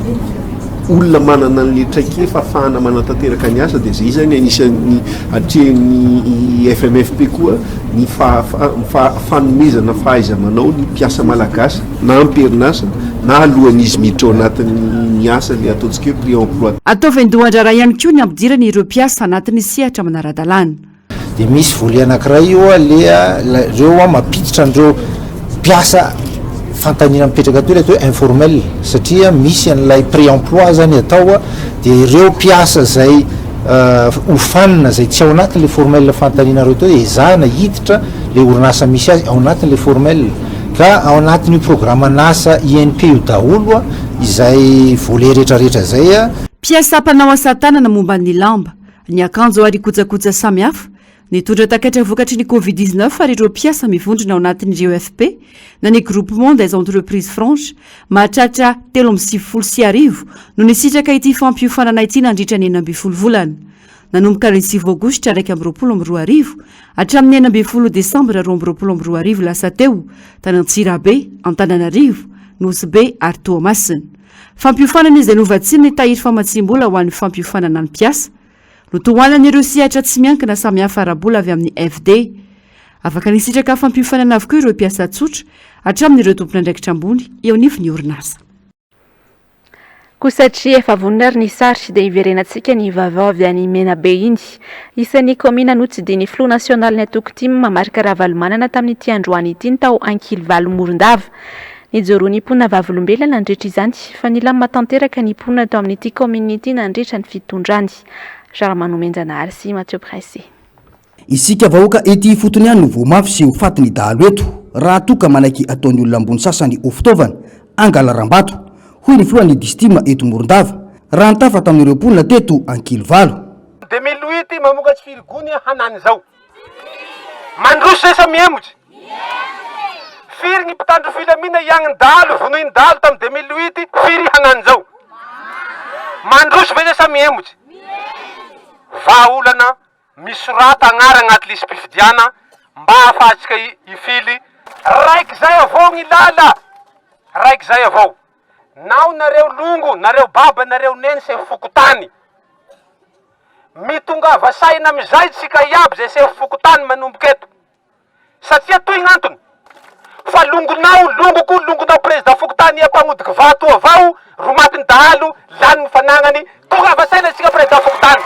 olona manana an'ilay traikefa ahafahana manatanteraka ny asa dia izay izany anisan'ny atrehin'ny FMFP koa ny fanomezana fahaiza-manao ny mpiasa malagasy na am-perinasa na alohan'izy miditra ao anatin'ny asa ilay ataontsika hoe pré-emploi. Ataovy an-dohan-draharaha ihany koa ny hampidirana ireo mpiasa anatin'ny sehatra manara-dalàna. Dia misy volet anankiray io aleha ireo mampiditra an'ireo mpiasa fanontaniana mipetraka teo ilay atao hoe informel satria misy an'ilay pré-emploi zany atao dia ireo mpiasa izay hofanina izay tsy ao anatin'ilay formel fanontanianareo teo ezahana hiditra ilay orinasa misy azy ao anatin'ilay formel ka ao anatin'io programan'asa INP io daholo izay volet rehetrarehetra izay. Mpiasa mpanao asa tanana momba ny lamba, ny akanjo ary kojakoja samihafa, nitondra takaitra vokatry ny Covid 19 ary ireo mpiasa mivondrona ao anatin'ireo FP na ny Groupement des Entreprises Franches mahatratra 1093 no nisitraka ity fampiofanana ity nandritra ny 16 volana nanomboka ny 9 aogositra 2021 hatramin'ny 16 desambra 2022 lasa teo tany Antsirabe, Antananarivo, Nosy Be ary Toamasina. Fampiofanana izay novatsian'ny tahiry famatsiam-bola ho an'ny fampiofanana ny mpiasa. Notohanan'ireo sehatra tsy miankina samihafa ara-bola avy amin'ny FD. Afaka nisitraka fampiofanana avokoa ireo mpiasa tsotra, hatramin'ireo tompon'andraikitra ambony eo anivon'ny orinasa. Koa satria efa vonona ary ny sary dia hiverenantsika ny vaovao avy any Menabe iny. Isan'ny kaomina notsidihin'ny filoha nasionalin'ny antoko tim Marc Ravalomanana tamin'ity androany ity ny tao Ankilivalo Morondava. Nijoroan'ny mponina vavolombelona nandritra izany fa nilamina tanteraka ny mponina tao amin'ity kaominina ity nandritra ny fitondrany. Raramanomenjanahary sy Mathieu Presse. Isika vahoaka ety ifotony ihany no voa mafy sy ho faty ny dahalo eto raha toa ka manaiky ataon'ny olona ambony sasany ho fitaovana angalaram-bato, hoy ny filohan'ny Distim eto Morondava, raha nitafa tamin'ireo mponina teto Ankilivalo. 2008 mamokatsy firy gony hanany zao? Mandroso zay sa mihemotsy? Firy ny mpitandro filamina iagny dahalo vonoiny dahalo tam 2008 firy hagnano zao? Mandroso ve zay sa mihemotsy? Vahaolana misorata agnara agnaty lisi-pifidiana mba ahafahantsika hifily. Raiky zay avao gny lala, raiky zay avao. Nao nareo longo, nareo baba, nareo neny sefo fokontany. Mitongava saina amizay tsika iaby zay sefo fokontany manomboka eto. Satria toy gn'antony, fa longonao, longoko, longonao président fokontany ia mpagnodiky vato avao ro matin'ny dahalo, lany ny fanagnany, tongava saina tsika président fokontany.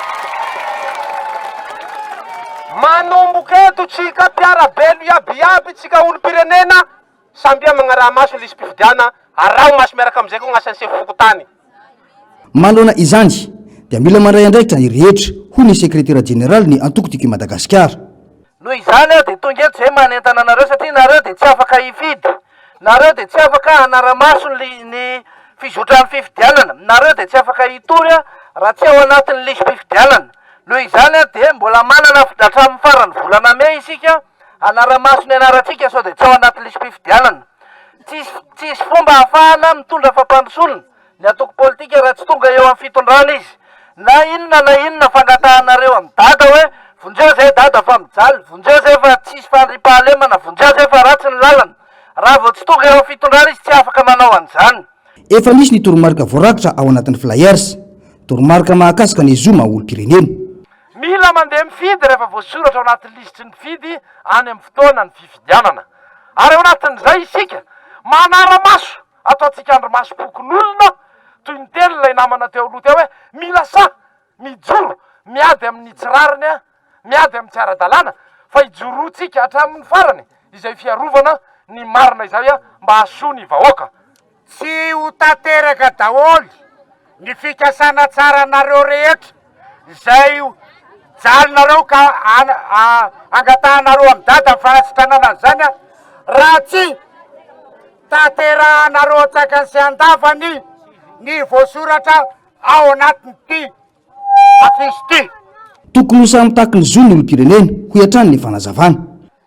Manomboka eto tsika mpiara-belo iaby iaby, tsika olom-pirenena, Sambia magnaraha maso ny lisi-pifidiana, araho maso miaraka amizay koa gn'asan'ny sefo fokontany. Manoloana izany dia mila mandray andraikitra ny rehetra, hoy ny sekretera jeneralin'ny antoko Tiako i Madagasikara. Noho izany aho dia tonga eto izay manentana anareo satria nareo dia tsy afaka hifidy, nareo dia tsy afaka hanara-maso ny ny fizotran'ny fifidianana, nareo dia tsy afaka hitory raha tsy ao anatin'ny lisi-pifidianana. Noho izany aho dia mbola manana hatramin'ny faran'ny volana mey isika Hanara-maso ny anarantsika sao dia tsy ao anaty lisi-pifidianana. Tsisy tsisy fomba ahafahana mitondra fampandrosoana ny antoko politika raha tsy tonga eo amin'ny fitondrana izy. Na inona na inona fangatahanareo amin'i Dada hoe vonjeo zay Dada fa mijaly, vonjeo zay fa tsisy fandriampahalemana, vonjeo zay fa ratsy ny lalana. Raha vao tsy tonga eo amin'ny fitondrana izy tsy afaka manao an'izany. Efa nisy ny toromarika voarakitra ao anatin'ny flyers, toromarika mahakasika ny zo maha olom-pirenena. Mila mandeha mifidy rehefa voasoratra ao anatin'ny lisitry ny mpifidy any amin'ny fotoanan'ny fifidianana. Ary ao anatin'izay isika manara-maso, ataontsika andrimasom-pokonolona, toy ny tenin'ilay namana teo aloha teo hoe mila sahy mijoro miady amin'ny tsy rariny, miady amin'ny tsy ara-dalàna, fa ijoroantsika hatramin'ny farany izay fiarovana ny marina izay mba hahasoa ny vahoaka. Tsy ho tanteraka daholo. Ny fikasana tsaranareo rehetra izay jalinareo ka angatahanareo amin'i Dada ny fanasitranana an'izany an, raha tsy tanterahanareo an-tsakany sy an-davany ny voasoratra ao anatin'ity afisy ity. Tokony ho samy mitaky ny zony ny olom-pirenena, hoy hatrany ny fanazavana.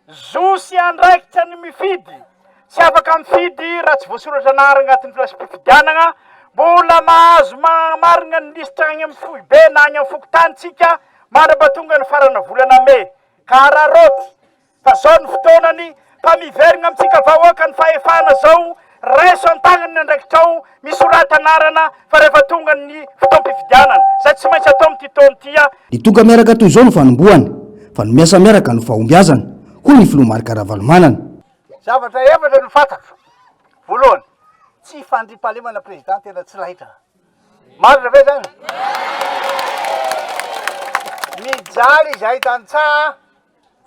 Zo sy andraikitra ny mifidy. Tsy afaka mifidy raha tsy voasoratra anarana agnatin'ny filasim-pifidianagna. Mbola mahazo manamarigna ny lisitra agny amin'ny foibe na agny amin'ny fokontany tsika mandra-pahatonga ny farana volana mey. Ka araraoty fa zao ny fotoanany fa miverigna amintsika vahoaka ny fahefana zao, raiso an-tagnana ny andraikitrao, misorata anarana fa rehefa tonga ny fotoam-pifidianana, zay tsy maintsy atao amin'ity taona ity a. Ny tonga miaraka toy izao no fanombohana, fa ny miasa miaraka no fahombiazana, hoy ny filoha Marc Ravalomanana. Zavatra efatra no fantatro, voalohany, tsy fandriampahalemana président tena tsy laitra. Marina ve zany? Mijaly izahay tantsaha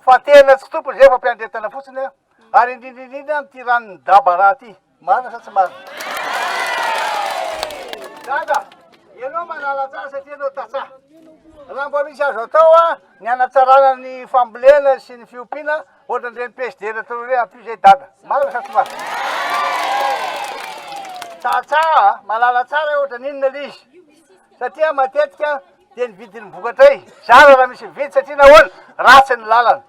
fa tena tsy tompony izay fa mpiandretana fotsiny a, ary indrindra indrindra amin'ity ranon'i Dabara ity. Marina sa tsy marina? Dada, ianao manala tsara satria ianao tantsaha. Raha mba misy azo atao a, ny hanatsarana ny fambolena sy ny fiompiana ohatran'ireny PSD ireny ireny, ampio izay dada. Marina sa tsy marina? Tantsaha a, mahalala tsara hoe ohatran'inona ilay izy. Satria matetika dia ny vidin'ny vokatray, zara raha misy mividy satria nahoana? Ratsy ny lalana.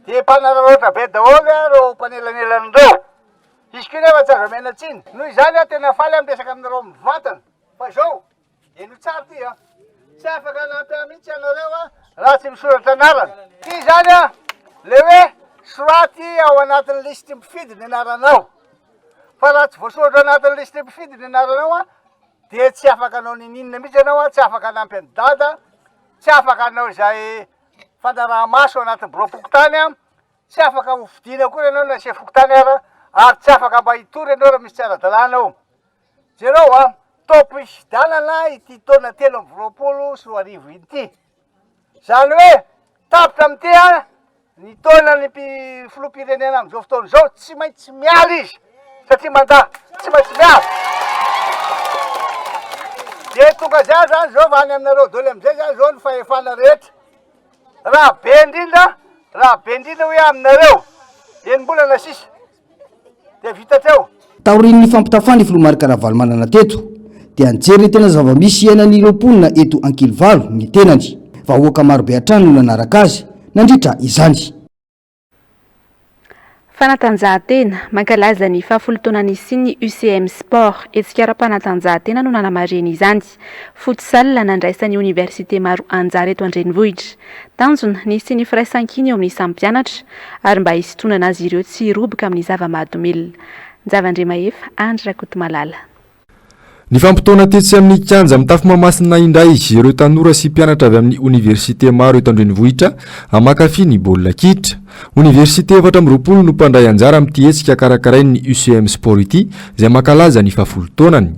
Dia mpanararaotra be daholo ireo mpanelanelana ireo. Izy koa nefa tsy azo omena tsiny. Noho izany aho tena faly aho miresaka aminareo mivantana. Fa izao, henoy tsara ity an. Tsy afaka hanampy ahy mihitsy ianareo an, raha tsy misoratra anarana. Ity izany an, ilay hoe soraty ao anatin'ny lisitry mpifidy ny anaranao. Fa raha tsy voasoratra ao anatin'ny lisitry mpifidy ny anaranao an, dia tsy afaka hanao ninininona mihitsy ianao an, tsy afaka hanampy an'i Dada, tsy afaka hanao izay fanaraha-maso ao anatin'ny biraom-pokontany an. Tsy afaka ho fidiana akory ianao na chef fokontany ara ary tsy afaka mba hitory ianao raha misy tsy ara-dalàna ao. Jereo a, taom-pifidianana ity taona 2023 ity. Izany hoe tapitra amin'ity a, ny taonan'ny filoham-pirenena amin'izao fotoana izao, tsy maintsy miala izy satria mandà, tsy maintsy miala. Dia tonga zay zany izao fa any aminareo daholo amin'izay zany izao ny fahefana rehetra. Raha be indrindra, raha be indrindra hoy aho aminareo, enim-bolana sisa dia vita hatreo. Taorian'ny fampitafan'ny filoha Marc Ravalomanana teto dia nijery ny tena zava-misy iainan'ireo mponina eto Ankilivalo ny tenany. Vahoaka marobe hatrany no nanaraka azy nandritra izany. Fanatanjahantena, Mankalaza ny fahafolo taona nisian'ny UCM Sport. Hetsika ara-panatanjahantena no nanamarihana izany. Futsal nandraisan'ny oniversite maro anjara eto an-drenivohitra. Tanjona, ny hisian'ny firaisankina eo amin'ny samy mpianatra ary mba hisintonana azy ireo tsy hiroboka amin'ny zava-mahadomelina. Njavandriamahefa, Andry Rakotomalala. Nifampitaona tetsy amin'ny kianja mitafo Mahamasina indray ireo tanora sy mpianatra avy amin'ny oniversite maro eto an-drenivohitra mankafy ny baolina kitra. Oniversite 24 no mpandray anjara amin'ity hetsika karakarain'ny UCM Sport ity izay mankalaza ny fahafolo taonany.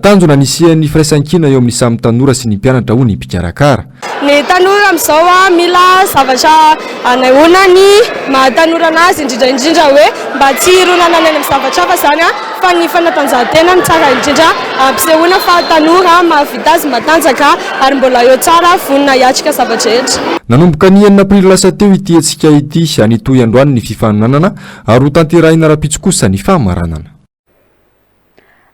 Tanjona ny hisian'ny firaisankina eo amin'ny samy tanora sy ny mpianatra hoy ny mpikarakara. Ny tanora amin'izao mila zavatra anahoana ny maha tanora anazy, indrindra indrindra hoe mba tsy hironana any amin'ny zavatra hafa izany fa ny fanatanjahantena no tsara indrindra ampisehoana fa tanora mahavita azy, matanjaka ary mbola eo tsara, vonona hiatrika zava-drehetra. Nanomboka ny enina aprily lasa teo ity hetsika ity, nitohy androany ny fifaninanana ary hotanterahina rahampitso kosa ny famaranana.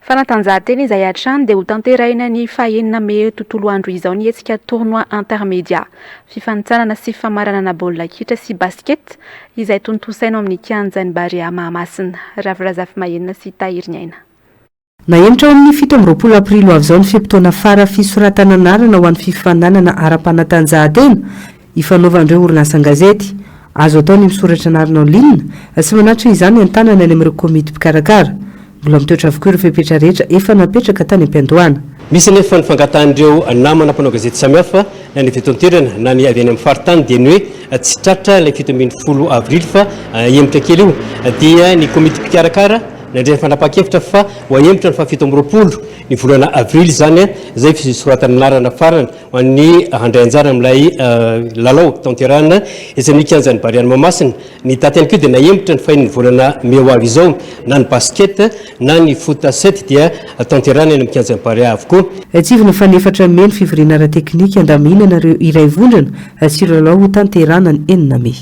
Fanatanjahantena izay hatrany dia hotanterahina ny fahenina mey tontolo andro izao ny hetsika Tournoi Intermedia. Fifanintsanana sy famaranana baolina kitra sy basket izay tontosaina ao amin'ny kianjan'ny Barea Mahamasina. Ravo Razafimahenina sy Tahiriniaina. Nahemotra ho amin'ny 27 aprily ho avy izao ny fe-potoana fara fisoratana anarana ho an'ny fifaninanana ara-panatanjahantena ifanaovan'ireo orinasan-gazety. Azo atao ny misoratra anarana en ligne sy manatitra izany an-tanana any amin'ireo komity mpikarakara. Mbola mitoetra avokoa ireo fepetra rehetra efa napetraka tany am-piandohana. Misy anefa ny fangatahan'ireo namana mpanao gazety samihafa na ny avy eto an-toerana na ny avy any amin'ny faritany dia ny hoe tsy tratra ilay 17 avrily fa hihemotra kely io dia ny komity mpikarakara. nandray ny fanapahan-kevitra fa ho ahemotra ny faha 27 ny volana avrily izany izay fisoratana anarana farany ho an'ny handray anjara amin'ilay lalao tanterahina etsy amin'ny kianjan'ny Barea Mahamasina. Ny daty ihany koa dia nahemotra ny fahenin'ny volana mey ho avy izao. Na ny basket na ny foot à sept dia tanterahina eny amin'ny kianjan'ny Barea avokoa. Tsiahivina fa ny efatra mey ny fivoriana ara-teknika handaminana ireo iray vondrona sy ireo lalao hotanterahina ny enina mey.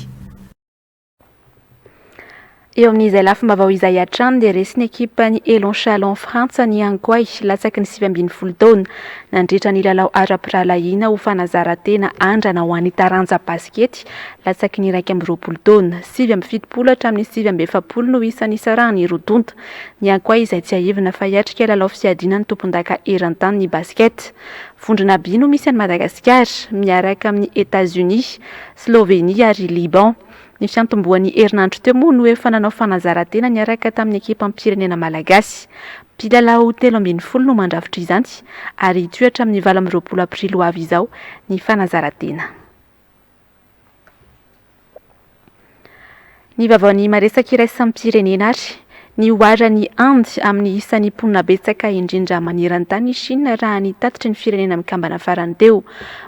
Eo amin'izay lafim-baovao izay hatrany dia resin'ny ekipan'ny Elon Chalon Frantsa ny Ankoay latsaky ny 19 taona nandritra ny lalao ara-pirahalahiana ho fanazaran-tena andrana ho an'ny taranja basikety latsaky ny 21 taona. 79 hatramin'ny 49 no isa nisarahan'ny roa tonta. Ny Ankoay izay tsiahivina fa hiatrika lalao fiadiana ny tompondaka eran-tany ny basket. Vondrona B no misy an'i Madagasikara, miaraka amin'i Etats-Unis, Slovenie ary Liban. Ny fiantombohan'ny herinandro teo moa no efa nanao fanazaran-tena niaraka tamin'ny ekipam-pirenena malagasy. Mpilalao 13 no mandrafitra izany ary hitohy hatramin'ny 28 aprily ho avy izao ny fanazaran-tena. Ny vaovaon'ny maresaka iraisam-pirenena ary ny oharan'ny Inde amin'ny isan'ny mponina betsaka indrindra maneran-tany i Chine raha ny tatitry ny Firenena Mikambana farany teo.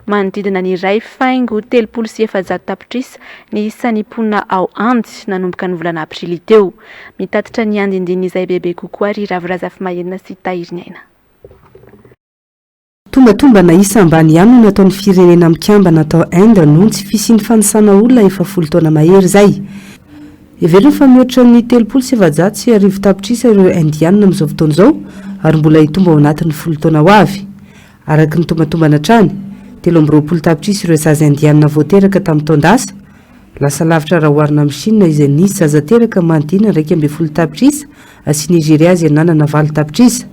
Manodidina ny 1.430 tapitrisa ny isan'ny mponina ao Inde nanomboka ny volana aprily teo. Mitatitra ny andinindininy izay bebe kokoa ry Ravo Razafimahenina sy Tahiriniaina. Tombatombana isa ambany ihany no nataon'ny Firenena Mikambana tao Inde noho ny tsy fisian'ny fanisana olona efa folo taona mahery izay. Heverina fa mihoatra ny 1430 tapitrisa ireo Indiana amin'izao fotoana izao ary mbola hitombo ao anatin'ny folo taona ho avy. Araka ny tombatombana hatrany, 23 tapitrisa ireo zaza Indiana vao teraka tamin'ny taon-dasa, Lasa lavitra raha oharina amin'i Shina izay nisy zaza teraka manodidina ny 11 tapitrisa sy Nigeria izay nanana valo tapitrisa.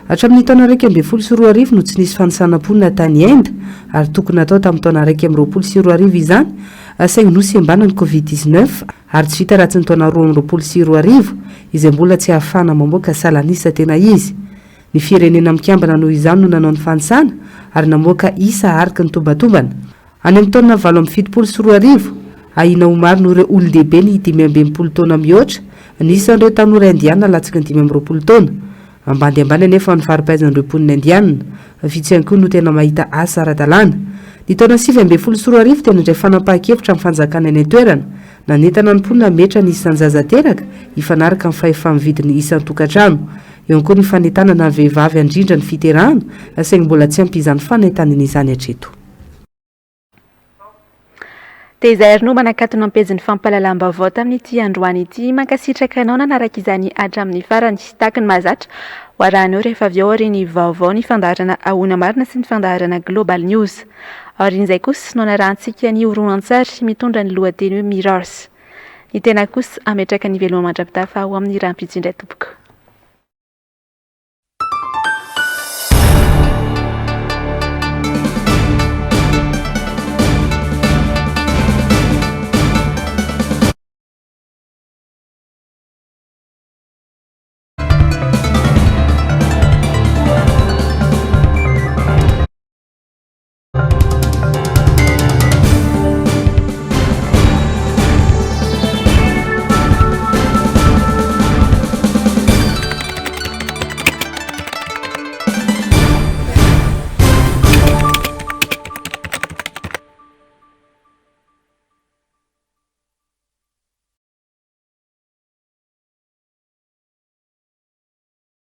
Hatramin'ny taona 2011 no tsy nisy fanisana mponina tany Inde ary tokony natao tamin'ny taona 2021 izany saingy nosembanan'ny Covid 19 ary tsy vita raha tsy ny taona 2022 izay mbola tsy ahafahana mamoaka salan'isa tena izy. Ny Firenena Mikambana noho izany no nanao ny fanisana ary namoaka isa araka ny tombatombana. Any amin'ny taona 2078, ahiana ho maro noho ireo olon-dehibe ny 65 taona mihoatra ny isan'ireo tanora Indiana latsaky ny 25 taona. Ambany dia ambany anefa ny fari-pahaizan'ireo mponina Indiana. Vitsy ihany koa no tena mahita asa ara-dalàna. Ny taona 2019 dia nandray fanapahan-kevitra ny fanjakana eny an-toerana, nanentana ny mponina hametra ny isan-jaza teraka hifanaraka amin'ny fahefa-mividin'ny isan-tokantrano. Eo ihany koa ny fanentanana ny vehivavy handrindra ny fiterahana, saingy mbola tsy ampy izany fanentanana izany hatreto. Dia izay ary no manakatona am-pejin'ny fampahalalam-baovao tamin'ity androany ity. Mankasitraka anao nanaraka izany hatramin'ny farany. Tahaka ny mahazatra, ho arahanao rehefa avy eo aorian'ny vaovao ny fandaharana Ahoana Marina sy ny fandaharana Global News. Aorian'izay kosa no hanarahantsika ny horonantsary mitondra ny lohateny hoe Mirrors. Ny tena kosa hametraka ny veloma mandra-pitafa ho amin'ny rahampitso indray tompoko.